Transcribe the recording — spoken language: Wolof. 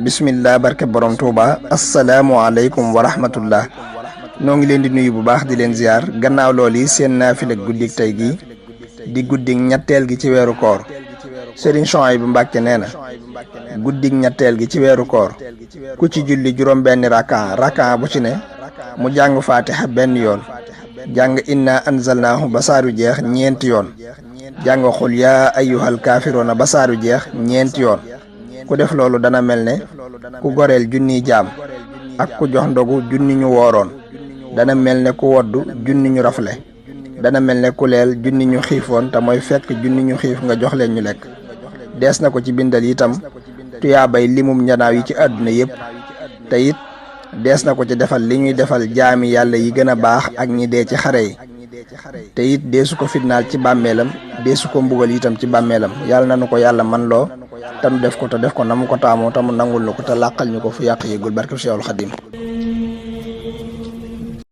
bismillah barke borom Touba asalaamualeykum wa rahmatullah noo ngi leen di nuyu bu baax di leen ziar gannaaw loolu yi seen naafila guddik tey gi di guddik ñetteel gi ci weeru koor Serigne Souhaïbou Mbacké nee na guddik ñetteel gi ci weeru koor ku ci julli juróom benn rakaa bu ci ne mu jàng fatiha benn yoon jàng inna anzalnaahu ba saaru jeex ñeenti yoon jàng xul yaa ayyuhal kaafiroona ba saaru jeex ñeenti yoon ku def loolu dana mel ne ku goreel junniy jaam ak ku jox ndogu junni ñu wooroon dana mel ne ku woddu junni ñu rafle dana mel ne ku leel junni ñu xiifoon te mooy fekk junni ñu xiif nga jox leen ñu lekk dees na ko ci bindal itam tuyaabay limum njanaaw yi ci àdduna yépp te it dees na ko ci defal li ñuy defal jaami yàlla yi gën a baax ak ñi dee ci xare yi te it deesu ko fitnaal ci bàmmeelam deesu ko mbugal itam ci bàmmeelam yàlla nanu ko yàlla man loo te nu def ko na mu ko taamoo te mu nangul nu ko te làqal ñu ko fu yàq yëgul barke Seexul Xadim